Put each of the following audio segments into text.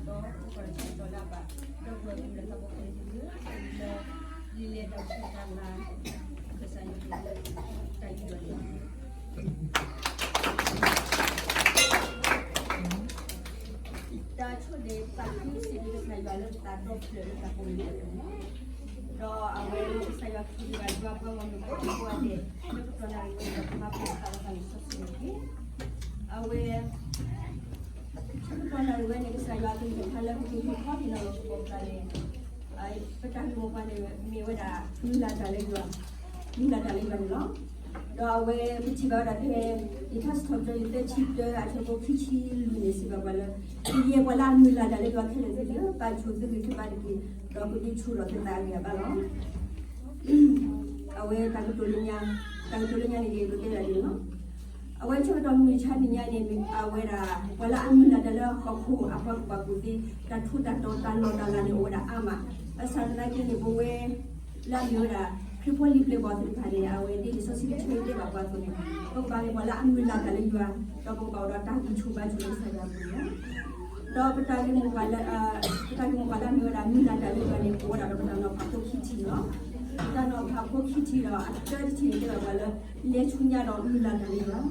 ဒီးပကီၢ်တဆၢကတီၢ်လၢအဘၣ် ဒီပုၢ်ဝဲၢ်လၢသးပှၢ်ဖိလံၤသ့ၣ်ဧၢ, လၢလံာ်လဲၢ်တၢ်ဆၢတၢ်လၤ ကစၢ်ယွၤကလုၢ်တၢ်အံၤဒီးန့ၣ် တၢ်ဆိၣ်ဒ့ၣ်ပာ်ခူသူၣ်န့ၣ် ကစၢ်ယွၤလၢသးဒီဖျၢၣ်လၢတၢ်ကိးမံၤဒဲးန့ၣ်လီၤ. ဒီးအဝဲကစၢ်ယွၤခရံာ်ဘၣ်ယွၤပှၤဂီၢ်မုၢ်ကိးဒံကိးဂၤဒဲး လၢကတီၢ်နၣ်ရံၣ်ဝဲဒီးကမၤပှဲၤသးလီၤသးလၢစီဆှံန့ၣ်တက့ၢ်. အဝဲ ဆၢကတီၢ်နၣ်ရံၣ်ဝဲန့ၣ် ကစၢ်ယွၤကလုၢ်ကထါလၢပကဟ့ၣ်ခီဟ့ၣ်နီၤလီၤပသးန့ၣ် ပတၢ်ဂ့ၢ်မိၢ်ပှၢ်န့ၣ် မ့ၢ်ဝဲဒၣ် မုၢ်လၢ်တၢ်လၢယွၤ, မုၢ်လၢ်တၢ်လၢယွၤန့ၣ်လီၤ. ဒီးအဝဲပထံၣ်ဘၣ်ဝဲဒၣ်ဖဲ လံာ်ထါစံးထီၣ်ပတြၢၤ ယဲၢ်ဆံတၢ အဆၢဖိခံဆံလွံၢ်န့ၣ် စံးဘၣ်ပှၤလၢ ကယဲၢ်ပှၤလၢအမုၢ်လၢ်တၢ်လၢယွၤခဲလၢာ်သ့ၣ်ဧၢ, ပာ်ဆိၣ်သုဂံၢ်သုဘါတက့ၢ်, ဒီးကဒုးဆူၣ်ထီၣ်သုသးအဂံၢ်အဘါလီၤ. အဝဲတၢ်ကတိၤလၢညါ, တၢ်ကတိၤလၢညါန့ၣ် ယကတဲဒၣ်ဒ်န့ၣ်လီၤ. အဝဲဆၢကတီၢ်မုၢ်မဆါတနံၤညါန့ၣ် အဝဲဒၣ် ပှၤလၢအမုၢ်လၢ်တၢ်လၢဟီၣ်ခိၣ်အပှၤကူၣ်ဘၣ်ကူၣ်သ့ တၢ်ထူးတၢ်တီၤတၢ်လီၢ်တၢ်လၤန့ၣ် အိၣ်ဝဲဒၣ်အါမး, ဘၣ်ဆၣ်သနာ်က့န့ၣ် ပဝဲ လၢအမ့ၢ်ဝဲဒၣ် ခရံာ်ဖိလံၤပျဲၢ်ဘီၣ်သ့ၣ်တဖၣ်န့ၣ် အဝဲဒ်လံာ်စီဆှံတဆၢအံၤတဲဘၣ်ပှၤအသိးန့ၣ် ပကဘၣ်မ့ၢ်ပှၤလၢအမုၢ်လၢ်တၢ်လၢယွၤ, ဒီးပကဘၣ်အိၣ်ဒီးတၢ်ဂံၢ်ဆူၣ်ဘါဆူၣ်လၢကစၢ်ယွၤအပူၤန့ၣ်လီၤ. ဒီးပတၢ်ဂ့ၢ်မိၢ်ပှၢ်လၢ ပတၢ်ဂ့ၢ်မိၢ်ပှၢ်လၢအမ့ၢ်ဝဲဒၣ် မုၢ်လၢ်တၢ်လၢယွၤန့ၣ် အိၣ်ဝဲဒၣ်ဒီးပတၢ်နီၤဖးဖိခံထံၣ်န့ၣ်လီၤ. ပတၢ်နီၤဖးဖိခံထံၣ်ဒီး အတၢတထံၣ်န့ၣ် တဲဘၣ်ပှၤလၢ လဲၤဆူညါဒီးမုၢ်လၢ်တၢ်လၢယွၤ,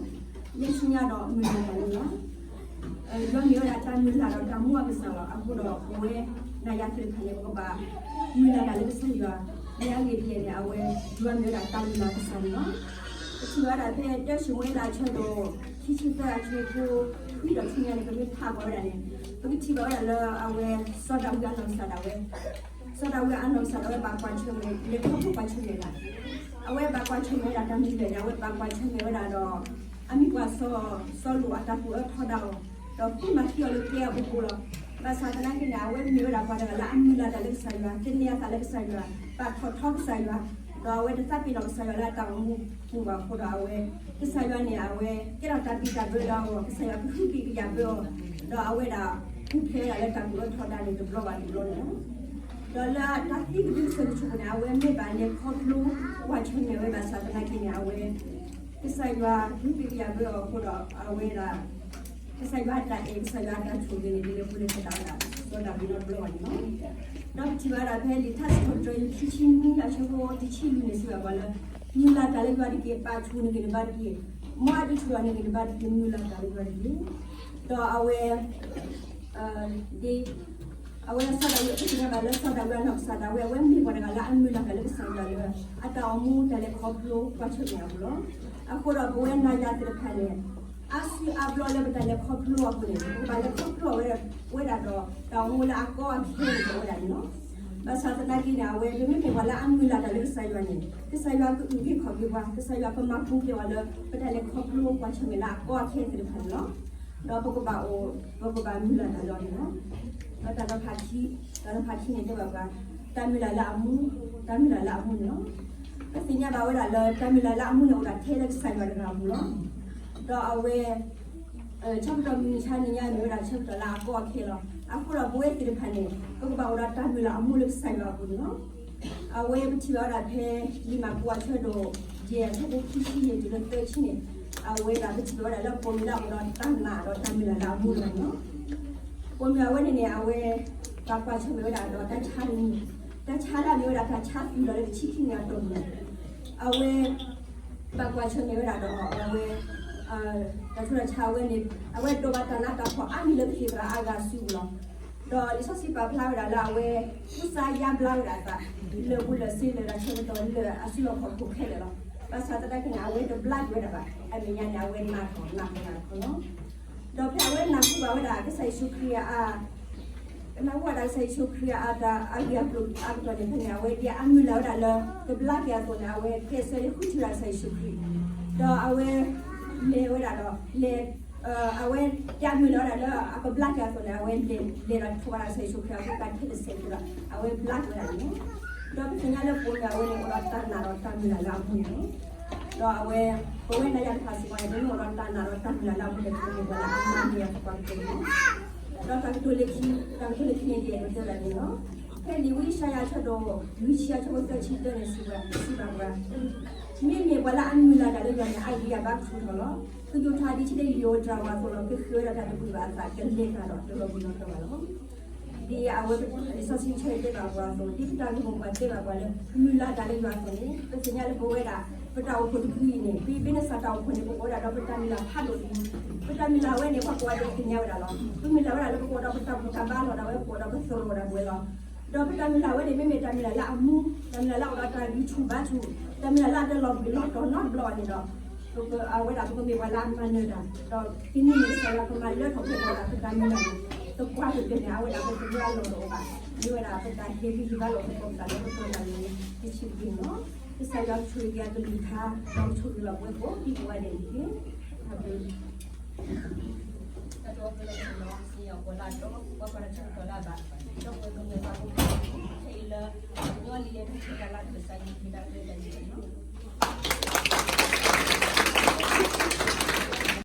လဲၤဆူညါဒီးမုၢ်လၢ်တၢ်လၢယွၤ ယွၤမ့ၢ်ဝဲဒၣ်တၢ်မုၢ်လၢ်ဒီးတၢ်မူအကစၢ်လီၤ. အဃိဒီးပဝဲနၤယၤသ့ၣ်တဖၣ်န့ၣ် ပကဘၣ်မုၢ်လၢ်တၢ်လၢကစၢ်ယွၤ, မ့ၢ်အဂ့ၢ်ဒ်လဲၣ်န့ၣ် အဝဲ ယွၤမ့ၢ်ဝဲဒၣ်တၢ်မုၢ်လၢ်ကစၢ်န့ၣ်လီၤ. ပထံၣ်ဘၣ်ဝဲဒၣ်ဖဲတၢၡမူၤအ့လးအဆၢဒိၣ် ခံဆံသၢအဆၢဖိ ခွံဒီးဆံညါန့ၣ် ပမ့ၢ်ဖးကွၢ်ဝဲဒၣ်န့ၣ် ပကထံၣ်ဘၣ်ဝဲဒၣ်လၢအဝဲ စီၤဒၤဝံးအနီၢ်ကစၢ်ဒၣ်ဝဲ စီၤဒၤဝံးအနီၢ်ကစၢ်ဒၣ်ဝဲ ဘၣ်ကွၢ်ဆၢၣ်မဲာ် လဲၤခီဖျိကွၢ်ဆၢၣ်မဲာ်ဒၣ် အဝဲဘၣ်ကွၢ်ဆၢၣ်မဲာ်ဝဲဒၣ်တၢ်မနုၤလဲၣ်န့ၣ် အဝဲဘၣ်ကွၢ်ဆၢၣ်မဲာ်ဝဲဒၣ်ဒီး အမံၤပှၢ်စီၤ စီၤလိာ်အတၢ်ကူၣ်အၢထီဒါအီၤ, ဒီးဃုမၤသံအီၤလၢကျဲအပူၤဃိလီၤ. ဘၣ်ဆၣ်သနာ်က့န့ၣ် အဝဲမ့ၢ်ဝဲဒၣ်ပှၤတဂၤလၢအမုၢ်လၢ်တၢ်လၢကစၢ်ယွၤ, သန့ၤအသးလၢကစၢ်ယွၤ, ပာ်ထီၣ်ထီကစၢ်ယွၤ, ဒီးအဝဲတသးပ့ၤနီၣ်ကစၢ်ယွၤလၢအတၢ်အိၣ်မူပူၤဘၣ်အဃိဒီး အဝဲ ကစၢ်ယွၤန့ၣ် အဝဲကဲထီၣ်တၢ်ဘံၣ်တၢ်ဘၢဒီးအဂီၢ် ကစၢ်ယွၤကဟုကယာ်ဘၢအီၤ, ဒီးအဝဲဒၣ် ပူၤဖျဲးဝဲဒၣ်လၢတၢ်ကူၣ်အၢထီဒါန့ၣ် တဘျီဘၣ်တဘျီန့ၣ်လီၤ. ဒီးလၢတၢ်သံကဒုကစၢၢ်ကဆူးပူၤန့ၣ် အဝဲမ့ၢ်ဘၣ်လဲၤခီဖျိကွၢ်ဆၢၣ်မဲာ်ဝဲဘၣ်ဆၣ်သနာ်က့န့ၣ် အဝဲ ကစၢ်ယွၤကဟုကယာ်ဘၢအီၤအဃိဒီး အဝဲဒၣ် ကစၢ်ယွၤအတၢ်အဲၣ် ကစၢ်ယွၤအတၢ်ဆိၣ်ဂ့ၤန့ၣ် ဒ်လဲၣ်ဒ်လဲၣ်လၢပှၤလၢတၢ်အိၣ်ဒၣ် စီၤဒၤဝံးနီတဘျီဘၣ်န့ၣ်လီၤ. ဒီးပထံၣ်ဘၣ်ဒၣ်ဖဲလံာ်ထါစံးထီၣ်ပတြၢၤ ခံဆံနွံအဆၢဖိ တဆံလွံၢ်န့ၣ် စံးဘၣ်ပှၤလၢ မုၢ်လၢ်တၢ်လၢယွၤတက့ၢ်, ပာ်ဆိၣ်နဂ့ၤနဘါတက့ၢ်, မ်အဒုးဆူၣ်ထီၣ်နဂ့ၤနဘါတက့ၢ်, မုၢ်လၢ်တၢ်လၢယွၤတက့ၢ်. ဒီးအဝဲ ဒ် အဝဲဒၣ်စီၤဒၤဝံး ပထံၣ်ဘၣ်လၢစီၤဒၤဝံးအနီၢ်ကစၢ်ဒၣ်ဝဲ အဝဲမ့ၢ်ပှၤတဂၤလၢအမုၢ်လၢ်တၢ်လၢကစၢ်ယွၤလၢ အတၢ်အိၣ်မူတၢ်လဲၤခီဖျိကွၢ်ဆၢၣ်မဲာ်အပူၤလီၤ. အဃိဒီးပဝဲနၤယၤသ့ၣ်တဖၣ်န့ၣ် အါစုအါဘျီလၢပတၢ်လဲၤခီဖျိအပူၤန့ၣ် ပကဘၣ်လဲၤခီဖျိအဝဲဒၣ်ဝဲဒၣ်ဒီး တၢ်အိၣ်မူလၢအကီအခဲန့ၣ် ပဝဲဒၣ်န့ၣ်လီၤ. ဘၣ်ဆၣ်သနာ်က့န့ၣ် အဝဲပမ့မ့ၢ်ပှၤလၢအမုၢ်လၢ်တၢ်လၢကစၢ်ယွၤန့ၣ် ကစၢ်ယွၤကအုၣ်က့ၤခီၣ်က့ၤပှၤ, ကစၢ်ယွၤကမၤပူၤဖျဲးပှၤလၢပတၢ်လဲၤခီဖျိကွၢ်ဆၢၣ်မဲာ်လၢအကီအခဲသ့ၣ်တဖၣ်န့ၣ်လီၤ. ဒီးပကဘၣ်အိၣ် ပကဘၣ်မုၢ်လၢ်တၢ်လီၤန့ၣ်လီၤ. ဒီးတၢ်တဖၣ်ခံ, တၢ်တဖၣ်ခံန့ၣ်တဲဘၣ်ပှၤ တၢ်မုၢ်လၢ်လၢအမူ, တၢ်မုၢ်လၢ်လၢအမူန့ၣ်လီၤ. ပသ့ၣ်ညါဘၣ်ဝဲဒၣ်လၢ တၢ်မုၢ်လၢ်လၢအမူန့ၣ် အိၣ်ဒၣ်ထဲလၢကစၢ်ယွၤတဂၤအပူၤလီၤ. ဒီးအဝဲ ဆၢကတီၢ်မုၢ်မဆါတနံၤညါ မ့ၢ်ဝဲဒၣ်ဆၢကတီၢ်လၢအကီအခဲလီၤ. အဃိဒီးပဝဲသ့ၣ်တဖၣ်န့ၣ် ပကဘၣ်အိၣ်ဒီးတၢ်မုၢ်လၢ်အမူလၢကစၢ်ယွၤအပူၤန့ၣ်လီၤ. အဝဲပထံၣ်ဘၣ်ဝဲဒၣ်ဖဲ လံာ်မၢ်ကူးအဆၢဒိၣ် ယဲၢ်အဆၢဖိခံဆံယဲၢ်တုၤလၢသၢဆံန့ၣ် အဝဲဒၣ်ပထံၣ်ဘၣ်ဝဲဒၣ်လၢပိာ်မုၣ်လၢအအိၣ်ဒီးတၢ်နာ်ဒီးတၢ်မုၢ်လၢ်လၢအမူတဂၤန့ၣ်လီၤ. ပိာ်မုၣ်အဝဲန့ၣ်န့ၣ် အဝဲ ဘၣ်ကွၢ်ဆၢၣ်မဲာ်ဝဲဒၣ်ဒီးတၢ်ဆါတမံၤ, တၢ်ဆါလၢအမ့ၢ်ဝဲဒၣ်တၢ်ဆါသွံၣ်လီၤလၢတဆံခံနံၣ်အတီၢ်ပူၤန့ၣ် အဝဲ ဘၣ်ကွၢ်ဆၢၣ်မဲာ်ဝဲဒၣ်ဒီး အဝဲ တၢ်ဆူးတၢ်ဆါအဝဲန့ၣ် အဝဲဒိးဘၣ်တၢ်နးတၢ်ဖှီၣ်အါမံၤလၢကဟ့ၣ်သရၣ်အါဂၤစုပူၤလီၤ. ဒီးလံာ်စီဆှံပာ်ဖျါဝဲဒၣ်လၢအဝဲ ကူစါယါဘျါဝဲဒၣ်အသး လၢာ်ဘူၣ်လၢာ်စ့လၢာ်တၢ်ဆၢကတီၢ်လၢာ်အစုလီၢ်ခီၣ်ခိၣ်ခဲလၢာ်လီၤ. ဘၣ်ဆၣ်သနာ်က့န့ၣ် အဝဲတဘျါက့ၤဝဲဒၣ်ဘၣ်. အမဲာ်ညါန့ၣ် အဝဲနးထီၣ်နးထီၣ်နးထီၣ်လီၤ. ဒီးဖဲအဝဲနၢ်ဟူဘၣ်ဝဲဒၣ်ကစၢ်ယ့ၣ်ၡူးခရံာ်အ ကနၢ်ဟူဘၣ်ဒၣ်ကစၢ်ယ့ၣ်ၡူးခရံာ်အတၢ်အဂ့ၢ်အကျိၤအကတီၢ်န့ၣ် ဖဲန့ၣ် အဝဲဒ်အမုၢ်လၢ်ဝဲဒၣ်လၢကဘျါက့ၤအသိးန့ၣ် အဝဲကျဲးစၢးလၢဃုထံၣ်ဝဲဒၣ်ကစၢ်ယ့ၣ်ၡူးခရံာ်, ဒီးအဝဲလဲၤဝဲဒၣ်ဒီး လဲၤ အဝဲဒ်အမုၢ်လၢ်ဝဲဒၣ်လၢအကဘျါက့ၤအသိးန့ၣ် အဝဲလဲၤဒီးထိးဝဲဒၣ်ကစၢ်ယ့ၣ်ၡူးခရံာ်အဃိ တၢ်ခဲလၢာ်စဲးကီးဒီး အဝဲဘျါက့ၤဝဲဒၣ်န့ၣ်လီၤ. ဒီးပသ့ၣ်ညါလၢပိာ်မုၣ်အဝဲန့ၣ် အိၣ်ဒီးတၢ်နာ်ဒီးတၢ်မုၢ်လၢ်လၢအမူန့ၣ်လီၤ. ဒီးအဝဲ ပဝဲနၤယၤတဖၣ်စ့ၢ်ကီးန့ၣ် ပမ့ၢ်အိၣ်ဒီးတၢ်နာ်ဒီးတၢ်မုၢ်လၢ်လၢအမူန့ၣ် ပမ့ၢ်ပှၤလၢအမၤန့ၢ်အပှၤကတၢၢ်န့ၣ်လီၤ. ဒီးတၢ်ကတိၤလၢခံ, တၢ်ကတိၤလၢခံန့ၣ် ဒ်အံၤတဲဝဲဒၣ်န့ၣ်လီၤ. ဖဲလံာ်ဝံယၡါယၤအဆၢဒိၣ် လွံၢ်ဆံအဆၢဖိသၢဆံတၢန့ၣ် စံးဘၣ်, စံးဘၣ်ပှၤ, မ့မ့ၢ်ပှၤလၢအမုၢ်လၢ်တၢ်လၢယွၤန့ၣ် အဂံၢ်အဘါကဆူၣ်ထီၣ်လီၤ. ကယိၤထါဒ်ထံလၢယိၤတြၢ်ဝၤအသိးလီၤ. ကဃ့ဝဲဒၣ်တၢ်တဘျုးဘၣ်အသး ကလဲၤတၢ်ဒီးတလီၤဘှံးလီၤတီၤဘၣ်လီၤ. ဒ်အဝဲလံာ်စီဆှံဆၢတဲဘၣ်ပှၤအသိး, ဒ်ပတၢ်ဂ့ၢ်မိၢ်ပှၢ်တဲဘၣ်ပှၤလၢ မုၢ်လၢ်တၢ်လၢယွၤအသိးန့ၣ်, ပသ့ၣ်ညါလၢပဝဲဒၣ် ပတၢ်အိၣ်ဖှိၣ်တဖုအံၤန့ၣ်, ပဘ့ၣ်နစၢ်တၢ်အိၣ်ဖှိၣ်န့ၣ် ပအိၣ်ဝဲဒၣ်ဒီးပတၢ်မုၢ်လၢ်ဖးဒိၣ်လံ. ပတၢ်မုၢ်လၢ်ဝဲန့ၣ် ပှၤကိးဂၤဒဲးသ့ၣ်ညါဝဲဒၣ်လီၤ. ပမုၢ်လၢ်ဝဲဒၣ်လၢပကအိၣ်ဒီးပတၢ်ဘူၣ်တၢ်ဘါလီၤဒၣ်ဝဲ, ပအိၣ်ဒီးပသရိာ်ဒၣ်ဝဲလီၤ. ဒီးပတၢ်မုၢ်လၢ်ဝဲန့ၣ် မ့မ့ၢ်တၢ်မုၢ်လၢ်လၢအမူ, တၢ်မုၢ်လၢ်လၢအအိၣ်ဒီးတၢ်ဂံၢ်ဆူၣ်ဘါဆူၣ်, တၢ်မုၢ်လၢ်လၢအတလီၤဘှံးလီၤတီၤနီတဘျီဘၣ်န့ၣ်ဒီး အဝဲဒၣ်ပကမ့ၢ်ပှၤလၢအမၤနၢၤတၢ်, ဒီးကန့ၢ်ကစၢ်ယွၤကမၤလၢထီၣ်က့ၤပှၤဒၣ်ပတၢ်မုၢ်လၢ်န့ၣ်, သပှၢ်ကတၢၢ်န့ၣ် အဝဲဒၣ်ပတၢ်မုၢ်လၢ်လီၤတအိၣ်ဘၣ်, မ့ၢ်ဝဲဒၣ်ပတၢ်ဟ့ၣ်ဂံၢ်ဟ့ၣ်ဘါလီၤသကိးပသးလၢပတီၢ်တၢ်န့ၣ် တဆံးတက့ၢ်န့ၣ်လီၤ. ကစၢ်ယွၤဆိၣ်ဂ့ၤက့ၤအကလုၢ်ကထါ, ဒီးဆိၣ်ဂ့ၤလီၤပဝဲကိးဒံကိးဂၤဒဲးန့ၣ်တက့ၢ်. တၢ်ဘျုး တၢ်တအိၣ်ဖှိၣ်လၢကလီၤစံယၤပှၤလၢအတီ, ပှၤပှၤတၢ်ထူၣ်တီၤလၢအဘၣ်, ဒီပုၢ်ဝဲၢ်ကမျၢၢ်သးဘိ, ခဲအံၤလၢ ကညီလံာ်လဲၢ်ထူၣ်စုတၢ်လၢ ကစၢ်ယွၤဟ့ၣ်ဒၣ်ပှၤတၢ်ယံၤန့ၣ်လီၤ.